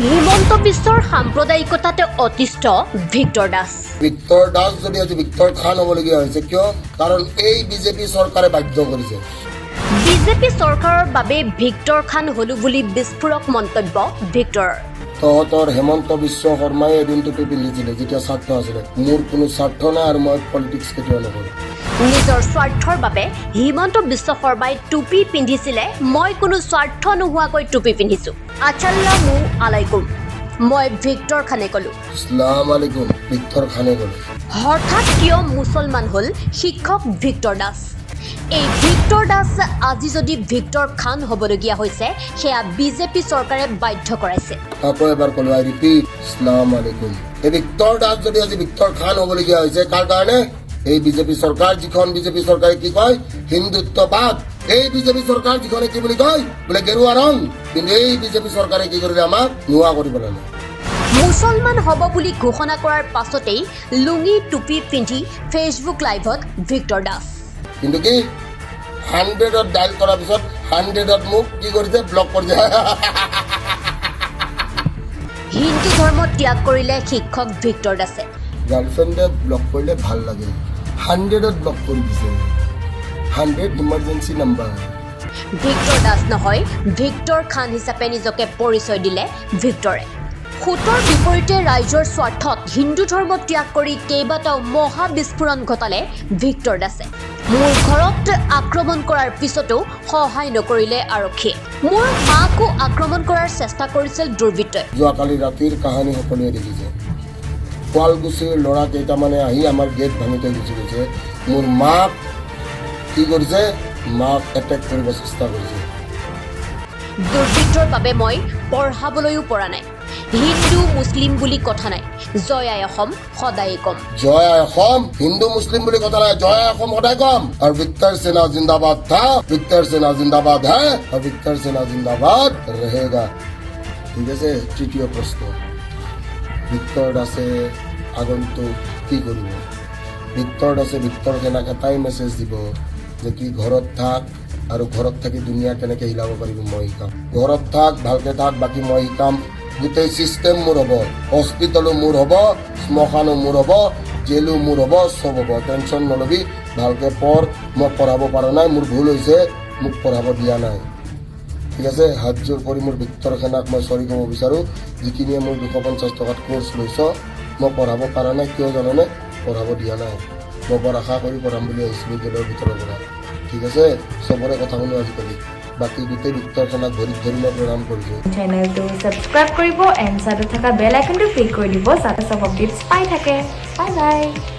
হিমন্ত বিশ্বৰ সাম্প্ৰদায়িকতাতে অতিষ্ঠ Victor Das. Victor Das যদি আজি ভিক্টৰ খান হ'বলগীয়া হৈছে, কিয়? কাৰণ এই বিজেপি চৰকাৰে বাধ্য কৰিছে। বিজেপি চৰকাৰৰ বাবে ভিক্টৰ খান হলো বুলি বিস্ফোৰক মন্তব্য ভিক্টৰৰ। তহঁতৰ হেমন্ত বিশ্ব শৰ্মাই এদিন টুপি পিন্ধিছিলে, যেতিয়া স্বাৰ্থ আছিলে। মোৰ কোনো স্বাৰ্থ নাই আৰু মই পলিটিক্স কেতিয়াও নকৰোঁ। নিজৰ স্বাৰ্থৰ বাবে হিমন্ত বিশ্ব শৰ্মাই টুপি পিন্ধিছিলে, মই কোনো স্বাৰ্থ নোহোৱাকৈ টুপি পিন্ধিছো। আছালামু আলাইকুম, মই ভিক্টৰ খানে ক'লো। ইছলাম আলাইকুম, ভিক্টৰ খানে ক'লে। হঠাৎ কিয় মুছলমান হ'ল শিক্ষক ভিক্টৰ দাস? এই ভিক্টৰ দাস আজি যদি ভিক্টৰ খান হ'বলগীয়া হৈছে, সেয়া বিজেপি চৰকাৰে বাধ্য কৰাইছে। আকৌ এবাৰ ক'লো, আই ৰিপিট, ইছলাম আলাইকুম। এই ভিক্টৰ দাস যদি আজি ভিক্টৰ খান হ'বলগীয়া হৈছে, কাৰ কাৰণে? এই বিজেপি চৰকাৰ, যিখন বিজেপি চৰকাৰে কি কয়? হিন্দুত্ববাদ। এই বিজেপি চৰকাৰ যিখনে কি বুলি কয়? বোলে গেৰুৱা ৰং। কিন্তু এই বিজেপি চৰকাৰে কি কৰিলে? আমাক নোহোৱা কৰি পেলালে। মুছলমান হ'ব বুলি ঘোষণা কৰাৰ পাছতেই লুঙি টুপি পিন্ধি ফেচবুক লাইভত ভিক্টৰ দাস। কিন্তু কি, 100ত ডাইল কৰাৰ পিছত 100ত মোক কি কৰিছে? ব্লক কৰিছে। হিন্দু ধৰ্ম ত্যাগ কৰিলে শিক্ষক ভিক্টৰ দাসে। গাৰ্লফ্ৰেণ্ডে ব্লক কৰিলে ভাল লাগে, 100ত ব্লক কৰি দিছে। 100 ইমাৰ্জেঞ্চি নাম্বাৰ। ভিক্টৰ দাস নহয়, ভিক্টৰ খান হিচাপে নিজকে পৰিচয় দিলে ভিক্টৰে। সোঁতৰ বিপৰীতে ৰাইজৰ স্বাৰ্থত হিন্দু ধৰ্ম ত্যাগ কৰি কেইবাটাও মহা বিস্ফোৰণ ঘটালে ভিক্টৰ দাসে। মোৰ ঘৰত আক্ৰমণ কৰাৰ পিছতো সহায় নকৰিলে আৰক্ষীয়ে। মোৰ মাকো আক্ৰমণ কৰাৰ চেষ্টা কৰিছিল দুৰ্বৃত্তই। যোৱাকালি ৰাতিৰ কাহানী সকলোৱে দেখিছে। শুৱালকুছিৰ ল'ৰা কেইটামানে আহি আমাৰ গেট ভাঙি থৈ গুচি গৈছে। মোৰ মাক কি কৰিছে? মাক এটেক কৰিব চেষ্টা কৰিছে। দুৰ্বৃত্তৰ বাবে মই পঢ়াবলৈও পৰা নাই। হিন্দু মুছলিম বুলি কথা নাই, জয় আই অসম সদায়ে কম। জয় আই অসম। হিন্দু মুছলিম বুলি কথা নাই, জয় আই অসম সদায় কম। আৰু ভিক্টৰ সেনা জিন্দাবাদ था, ভিক্টৰ সেনা জিন্দাবাদ है আৰু ভিক্টৰ সেনা জিন্দাবাদ रहेगा। ঠিক আছে। তৃতীয় প্ৰশ্ন, ভিক্টৰ দাসে আগন্তুক কি কৰিব? ভিক্টৰ দাসে ভিক্টৰ সেনাক এটাই মেছেজ দিব যে কি, ঘৰত থাক আৰু ঘৰত থাকি দুনিয়া কেনেকৈ হিলাব পাৰিব মই শিকাম। ঘৰত থাক, ভালকে থাক, বাকী মই শিকাম। গোটেই চিষ্টেম মোৰ হ'ব, হস্পিটেলো মোৰ হ'ব, শ্মশানো মোৰ হ'ব, জেলো মোৰ হ'ব, চব হ'ব। টেনশ্যন নল'বি, ভালকে পঢ়। মই পঢ়াব পৰা নাই, মোৰ ভুল হৈছে, মোক পঢ়াব দিয়া নাই। ঠিক আছে। হাতযোৰ কৰি মোৰ ভিক্টৰ সেনাক মই চৰি ক'ব বিচাৰোঁ, যিখিনিয়ে মোৰ 250 টকাত কোৰ্চ লৈছ। মই পঢ়াব পৰা নাই, কিয় জাননে? পঢ়াব দিয়া নাই। মই বৰ আশা কৰি পঢ়াম বুলি আহিছিলোঁ জেলৰ ভিতৰৰ পৰা। ঠিক আছে। চবৰে কথা শুনো আজিকালি। বাকী গোটেই ভিক্টৰ সেনাক ভৰিত ধৰি মই প্ৰণাম কৰিছোঁ। চেনেলটো ছাবস্ক্ৰাইব কৰিব এণ্ড চাইডত থকা বেল আইকনটো ক্লিক কৰি দিব, যাতে চব আপডেটছ পাই থাকে। Bye bye.